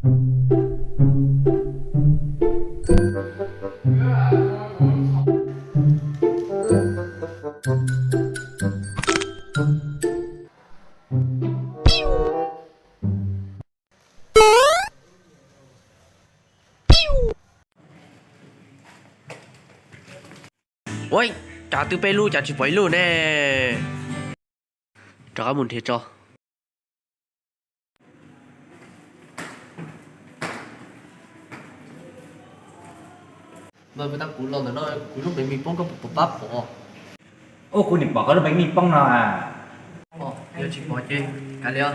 Ua cas twb peb lub cas tsis pom ib lub ne? Rov qab mus nrhiav tso. Kuv los ntawm no kuv lub npe me poob koj puas pab pom? Ua kuv nim pom koj lub npe me poob no a. Yog tsis pom ces kav liam.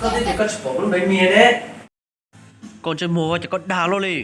Koj twb tias koj tsis pom kuv lub npe me ne. Koj ntsej muag ces koj dag luaj li.